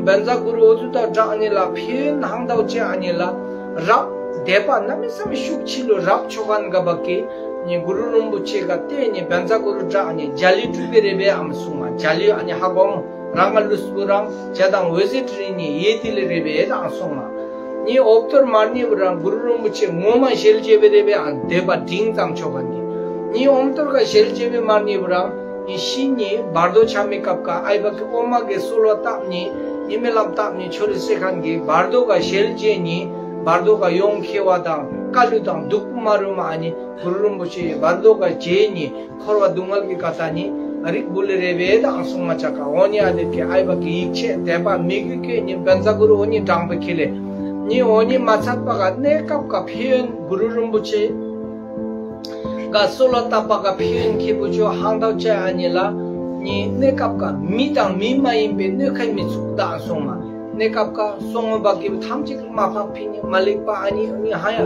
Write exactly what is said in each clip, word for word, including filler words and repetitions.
བཛྲ་གུ་རུ་འོ་ཐུ་དང་བྲག་ནི་ལ་ཕན་ཡོན་ཧང་དའོ་ཅིག་ཨ་ནི་ལགས། རབ་དད་པ་གནམ་མེད་ས་མེད་ཤུགས་ཆེ་ལུ་རབ་ཆོ་མཁན་ག་བ་གིས་ནི་གུ་རུ་རིན་པོ་ཆེ་ག་བརྟེན་ནི་བཛྲ་གུ་རུ་བྲག་ནི་འཇའ་ལུས་གྲུབ་པའི་རེ་བའི་ཨམ་སོང་མ། འཇའ་ལུས་ཨ་ནི་ཧ་གོ་མོ། རང་ག་ལུས་པོ་རང་འཇའ་དང་འོད་ཟེར་རི་ནི་ཡེ་ཏི་ལེ་རེ་བའི་དང་སོང་མ། ནི་འོབ་ཐོར་མར་ནི་བུ་རང་གུ་རུ་རིན་པོ་ཆེ་ངོ་མ་ཞལ་མཇལ་བའི་རེ་བའི་ཨམ་དད་པ་འབྲིང་ཙམ་ཆོ་མཁན་གི། ནི་འོབ་ཐོར་ག་ཞལ་མཇལ་བའི་མར་ནི་བུ་རང་ནི་ཤི་ནི་བར་དོ་ཆ་མི་སྐབས་ཀ་ཨའི་བ་གི་ཨོ་མ་གི་གསོལ་བ་བཏབ་ནི་ནི་སྨོན་ལམ་བཏབ་ནི་ཆོ་རེ་སེ་མཁན་གི་བར་དོ་ག་ཞལ་མཇལ་ནི་བར་དོ་ག་ཡོན་ཁེ་བ་དང་དཀའ་ལུ་དང་སྡུག་པོ་མ་རུང་མ་ཨ་ནི་གུ་རུ་རིན་པོ་ཆེ་བར་དོ་ག་མཇལ་ནི་འཁོར་བ་སྡུག་བསྔལ་གྱི་ཀ་ད་ནི་རིག་པོ་ལེ་རེ་བའི་དང་སོང་མ་ཅ་ག། འོ་ནི་ཨ་དེ་གི་ཨའི་བ་གི་ཡིད་ཆེས་དད་པ་མོས་གུས་ཀྱི་ནི་བཛྲ་གུ་རུ་འོ་ནི་དྲངས་པའི་ཁེ་ལེ། ནི་འོ་ནི་མ་ཚད་པ་ག་གནས་སྐབས་ཀ་ཕན་ཡོན་གུ་རུ་རིན་པོ་ཆེ་ག་གསོལ་བ་བཏབ་པ་ག་ཕན་ཡོན་ཁེ་པོ་ཆོ་ཧང་དའོ་ཅིག་ཨ་ནི་ལགས། ནི་གནས་སྐབས་ཀ་མི་དང་མི་མ་ཡིན་པའི་གནོད་ཁ་མི་ཚུགས་དང་སོང་མ། གནས་སྐབས་ཀ་སོང་བ་གི་ཐམས་ཅད་ཀྱི་མ་འཕགས་ཕི་ནི་མ་ལེགས་པ་ཨ་ནི་ཨ་ནི་ཧ་ཡ་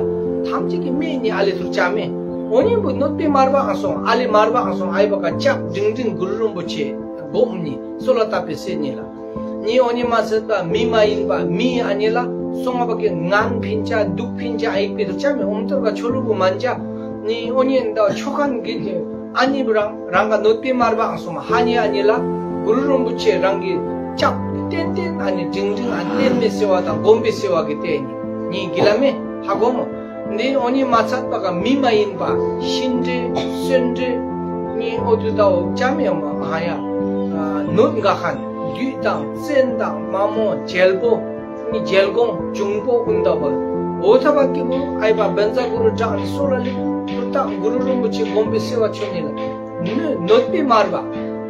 ཐམས་ཅད་ཀྱི་མི་ནི་ཨ་ལེ་ཐུར་ཅ་མེ། འོ་ནི་བུ་གནོད་པའི་མར་བ་ཨ་སོང་ཨ་ལེ་མར་བ་ཨ་སོང་ཨའི་བ་ག་སྐྱབས་འབྲིང་འབྲིང་གུ་རུ་རིན་པོ་ཆེ་སྒོམ་ནི་གསོལ་བ་བཏབ་པའི་སེ་ནི་ལགས། ནི་འོ་ནི་མ་ཚད་པ་མི་མ་ཡིན་པ་མི་ཨ་ནི་ལགས་སོང་བ་གི་ངན་ཕིན་ཅ་སྡུག་ཕིན་ཅ་ཨའི་བ་གི་ཐུར་ཅ་མེ། འོབ་ཐོར་ག་ཆོ་ལུ་བུ་མན་ཅ། ནི་འོ་ནི་ད་ཆོ་མཁན་གི་ཨ་ནི་བུ་རང་རང་ག་གནོད་པའི་མར་བ་ཨ་སོང་མ་ཧ་ནི་ཨ་ནི་ལགས་གུ་རུ་རིན་པོ་ཆེ་རང་གི་སྐྱབས་ཏན་ཏན་ཨ་ནི་འབྲིང་འབྲིང་ཨ་ནི་བརྟན་མི་སེ་བ་དང་སྒོམ་པའི་སེ་བ་གི་བརྟེན་ནི་ནི་གི་ལ་མེ་ཧ་གོ་མོ། ནི་འོ་ནི་མ་ཚད་པ་ག་མི་མ་ཡིན་པ་གཤིན་འདྲེ་གསོན་འདྲེ་ནི་འོ་དུ་ད་འོ་ཅ་མེ་མ་ཧ་ཡ་གནོད་འགག་མཁན་བདུད་དང་བཙན་དང་མ་མོ་རྒྱལ་པོ་ནི་རྒྱལ་འགོང་འབྱུང་པོ་ཀུན་ད་བ་འོ་ཐ་བ་ཀི་བུ་ཨའི་བ་བཛྲ་གུ་རུ་བྲག་ནི་སོ་ལ་ལི་ཀུ་ཏ་གུ་རུ་རིན་པོ་ཆེ་སྒོམ་པའི་སེ་བ་ཆོ་ནི་ལགས། གནོད་གནོད་པའི་མར་བ་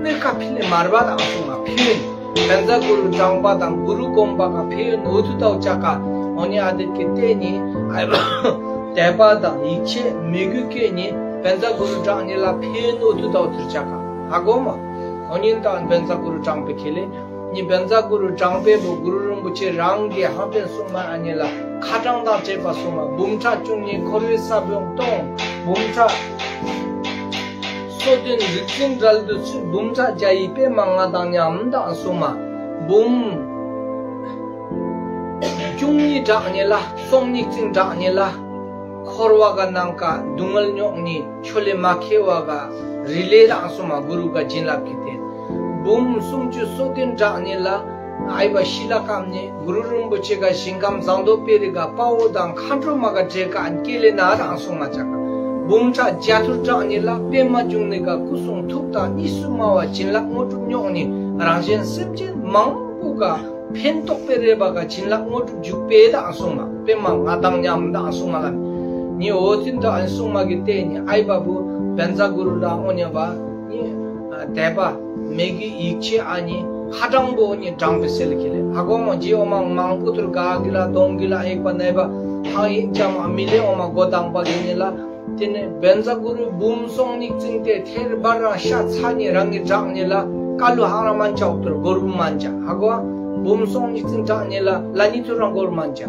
གནོད་ཁ་ཕི་ལེ་མར་བ་དང་སོང་མ་ཕན་ཡོན། བཛྲ་གུ་རུ་དྲངས་པ་དང་གུ་རུ་སྒོམ་པ་ག་ཕན་ཡོན་འོ་ཐུ་དའོ་ཅ་ག། འོ་ནི་ཨ་དེ་གི་བརྟེན་ནི་ཨའི་བ་དད་པ་དང་ཡིད་ཆེས་མོས་གུས་ཀྱི་ནི་བཛྲ་གུ་རུ་དྲངས་ནི་ལ་ཕན་ཡོན་འོ་ཐུ་དའོ་ཐུར་ཅ་ག་ཧ་གོ་མ། འོ་ནི་ད་བཛྲ་གུ་རུ་དྲངས་པའི་ཁེ་ལེ། ནི་བཛྲ་གུ་རུ་དྲངས་པའི་བུ་གུ་རུ་རིན་པོ་ཆེ་རང་གི་ཧང་པེན་སོང་མ་ཨ་ནི་ལགས་ཁ་དྲང་དང་བཅས་པ་སོང་མ་འབུམ་ཕྲག་བཅུ་གཉིས་འཁོར་བའི་ས་བོན་སྟོང་འབུམ་ཕྲག་སོ་བདུན་རིག་འཛིན་གྲལ་དུ་ཚུད། འབུམ་ཕྲག་བརྒྱ་ཡི་པདྨ་ང་དང་མཉམ་དང་སོང་མ། འབུམ་བཅུ་གཉིས་དྲངས་ནི་ལགས་སོ་གཉིས་ཅིག་དྲངས་ནི་ལགས་འཁོར་བ་ག་ནང་ཀ་སྡུག་བསྔལ་མྱོང་ནི་ཆོ་ལེ་མ་ཁེ་བ་ག་རི་ལེ་དང་སོང་མ་གུ་རུ་ག་བྱིན་རླབས་ཀྱི་རྟེན། འབུམ་སུམ་ཅུ་སོ་བདུན་དྲངས་ནི་ལགས་ཨའི་བ་ཤི་ལ་ཀམ་ནི་གུ་རུ་རིན་པོ་ཆེ་ག་ཞིང་ཁམས་ཟངས་མདོག་དཔལ་རི་ག་དཔའ་བོ་དང་མཁའ་འགྲོ་མ་ག་བྲེ་ག་ཨན་ཀེ་ལེ་ན་དང་སོང་མ་ཅ་ག། འབུམ་ཕྲག་བརྒྱ་ཐུར་དྲངས་ནི་ལགས་པདྨ་འབྱུང་གནས་ག་སྐུ་གསུང་ཐུགས་དང་གཉིས་སུ་སྨྲ་བ་བྱིན་རླབས་དངོས་གྲུབ་མྱོང་ནི་རང་གཞན་སེམས་ཅན་མང་པོ་ག་ཕན་ཐོགས་པའི་རེ་བ་ག་བྱིན་རླབས་དངོས་གྲུབ་འཇུག་པའི་དང་སོང་མ་པདྨ་ང་དང་མཉམ་དང་སོང་མ་ལ་ནི་འོ་ཐུན་དང་ཨན་སོང་མ་གི་བརྟེན་ནི་ཨའི་བ་བུ་བཛྲ་གུ་རུ་ལ་འོ་ནི་བ་ནི་དད་པ་མོས་གུས་ཡིད་ཆེས་ཨ་ནི་ཁ་དྲང་པོ་ནི་དྲངས་པའི་སེ་ལེ་ཁེ་ལེ་ཧ་གོ་མོ། རྗེ་འོ་མ་མང་པོ་ཐུར་ག་གི་ལ་གདོང་གི་ལ་ཨའི་བ་ནའི་བ་ཧ་ཡིན་ཅ་མ་མི་ལེ་འོ་མ་གོ་དང་པ་གི་ནི་ལགས། དེ་ནས་བཛྲ་གུ་རུ་འབུམ་སོ་གཉིས་ཅིག་དེ་ཐེར་བ་རང་ཤ་ཚ་ནི་རང་གི་དྲངས་ནི་ལགས་ཀ་ལུ་ཧང་ར་མན་ཅ་འོབ་ཐོར་གུ་རུ་མན་ཅ་ཧ་གོ་བ། འབུམ་སོ་གཉིས་ཅིག་དྲངས་ནི་ལགས་ལ་ནི་ཐུར་རང་གུ་རུ་མན་ཅ།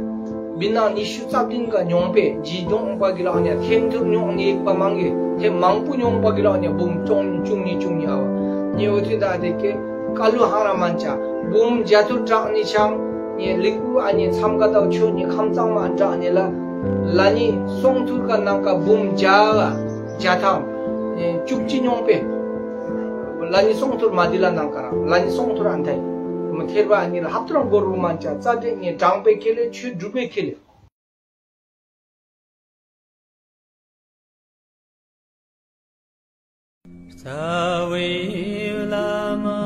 བི་ནང་ཉི་ཤུ་རྩ་བདུན་ག་མྱོང་པས་ཇི་མྱོང་པ་གི་ལགས་ནི་ཐེམ་ཐུར་མྱོང་ནི་ཡིག་པ་མང་གི་ཐེམ་མང་པོ་མྱོང་པ་གི་ལགས་ནི་འབུམ་བཅུ་གཉིས་བཅུ་གཉིས་ཨ་བ་ནི་འོ་ཐུན་དང་དེ་ཀེ་ཀ་ལུ་ཧང་ར་མན་ཅ། འབུམ་བརྒྱ་ཐུར་དྲངས་ནི་ཆང་ནི་ལིག་པུ་ཨ་ནི་མཚམས་ཀ་དའོ་ཆོ་ནི་ཁམས་གཙང་མ་དྲངས་ནི་ལགས་ལ་ནི་སོང་ཐུར་ག་ནང་ཀ་འབུམ་བརྒྱ་བརྒྱ་ཐམ་བཅུ་གཅིག་མྱོང་པས། ལ་ནི་སོང་ཐུར་མ་དི་ལ་ནང་ཀ་རང་ལ་ནི་སོང་ཐུར་ཨན་ཐའི་མ་ཐེར་བ་ཨ་ནི་ལགས་ཧབ་ཐུར་རང་གུ་རུ་མན་ཅ་རྩ་དེ་ནི་དྲངས་པའི་ཁེ་ལེ་ཆོས་སྒྲུབ་པའི་ཁེ་ལེ། རྩ་བའི་བླ་མ།